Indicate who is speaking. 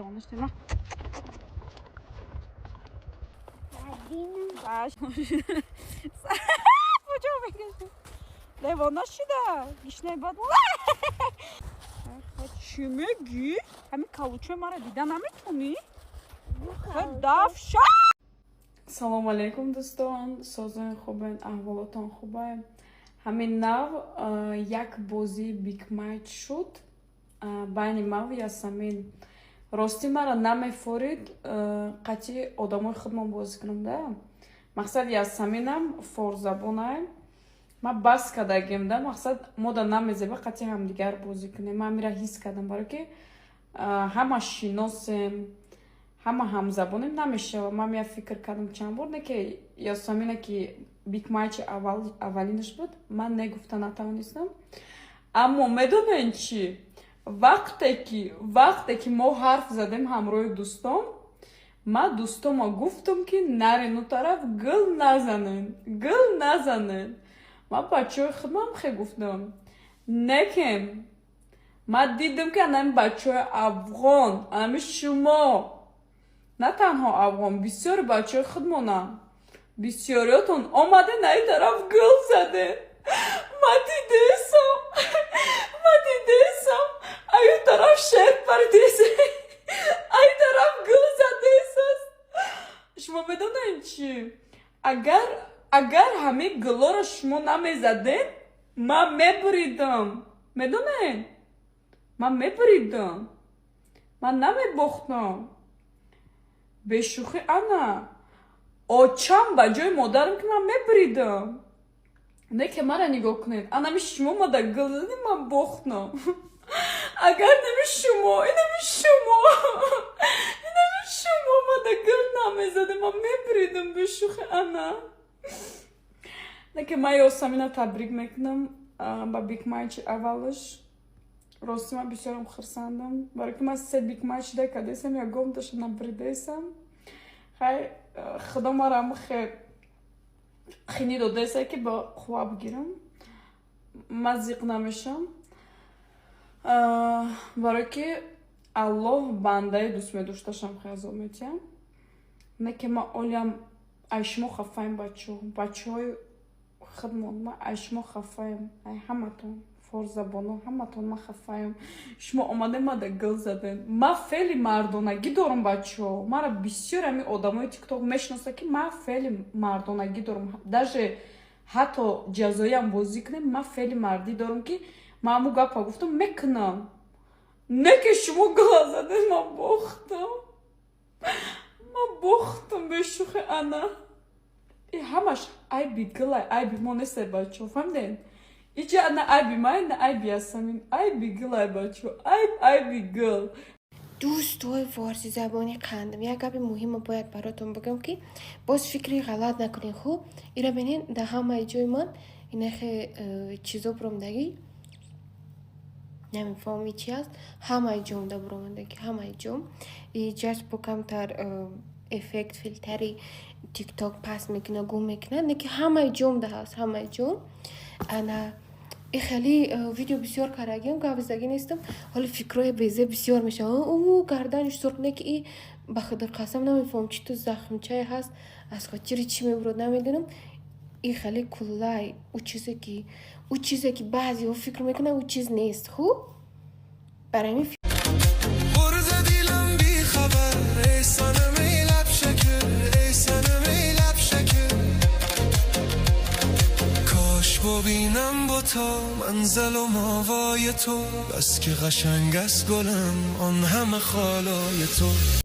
Speaker 1: Девона шудем. Куҷо мекашӣ? Девона шуда. Гишнаи бад. Чӣ мегӣ? Ҳамин калучои мара дида наметонӣ? Дафша.
Speaker 2: Салому алейкум, дӯстон, созои хубен, аҳволотон хубе? Ҳамин нав як бозии big match шуд байни ман ва Ясамин. Ростӣ, мара намефорид қатъи одамои худмон бозӣ кунам да. Мақсад, Ясаминам форзабонай, ман бас кардагим да. Мақсад, мода намезеба қатъи ҳамдигар бозӣ кунем. Ман амира ҳис кардам, барое ки ҳама шиносем, ҳама ҳамзабонем, намешава. Ман я фикр кардам чанд бор, не ки Ясамина, ки big match и аввалинаш буд, ман негуфта натавонистам. Аммо медонед чӣ? Вақте ки мо ҳарф задем ҳамроҳи дӯстон, ман дӯстома гуфтам, ки нарену тараф гул назанен, гул назанен. Ман бачаҳои худмам хе гуфтам, некем ман дидам, ки анами бачаҳои афғон, анами шумо, на танҳо афғон, бисёри бачаҳои худмонам, бисёриётон омаде, на ин тараф гул заден. Ман дидесам, ман дидесам, аю тараф шер паридесе, ай тараф гул задесаст. Шумо медонед чӣ? Агар ҳамин гулоро шумо намезаден, ман мебуридам. Медонед, ман мебуридам, ман намебохтам. Бешӯхӣ, ана очам ба ҷои модарам, ки ман мебуридам. Не ки мара нигоҳ кунед, анами шумо мада гул задем, ман бохтам. Агар нами шумо, инами шумо, инами шумо мада гул намезадем, ман мебуридам. Бешӯхӣ, ана не ки ман Ёсамина табрик мекунам ба big match и аввалаш. Рости, ман бисёрам хурсандам, барои ки ман се big match да кардесам, ягонташа набуридесам. Хай, худо марам хе хини додеса, ки ба қувва бигирам, ман зиқ намешам, барое ки Аллоҳ бандаи дӯст медошташам хе азоб метиҳам. Не ки ман олиам ай шумо хафаем, бачаҳо, бачаҳои худмон, ман ай шумо хафаем, ай ҳаматон форзабоно, ҳаматон ман хафаем. Шумо омадем, мада гул задем. Ман феъли мардонагӣ дорам, бачаҳо. Мара бисёр ҳамин одамои Тикток мешиносад, ки ман феъли мардонагӣ дорам. Даже ҳатто ҷазоиам бозӣ кунем, ман феъли мардӣ дорам, ки ман ҳамун гапа гуфтам, мекунам. Не ки шумо гула задем, ман бохтам, ман бохтам. Бешӯхи, ана и ҳамаш айби гулай, айби мо нестай, бачаҳо, фаҳмидед? Иҷа на айби май, на айби Ясамин, айби гулай, бачаҳо, айб айби гул.
Speaker 3: Дӯстои форсизабони қандам, як гапи муҳима бояд баротон бигӯям, ки боз фикри ғалат накунед. Хуб, ира бинед, дар ҳамаи ҷои ман инахе чизо буромадагӣ, намефаҳмӣ чи аст, ҳамаи ҷомда буромадагӣ, ҳамаи ҷом. И ҷаст бо камтар эффект, филтри Тикток паст мекунад, гум мекунад, не ки ҳамаи ҷомда ҳаст, ҳамаи ҷом. Ана и хеле видео бисёр кардагиам, гап задагӣ нестам. Ҳоли фикрҳои безе бисёр мешавад: ӯ гарданиш сурх. Не ки и ба худо қасам, намефаҳмам, чи ту захмчае ҳаст, аз хотири чӣ мебурад, намедонам. И хеле куллай ӯ чизе ки баъзеҳо фикр мекунанд, ӯ чиз нест. Хуб, барои ҳамин
Speaker 4: برده دیلم بی خبر، ای صنم، ای لب شکر، ای صنم، ای لب شکر. کاش ببینم با تو منزل و ماوای تو، بس که قشنگ است گلم آن همه خالای تو.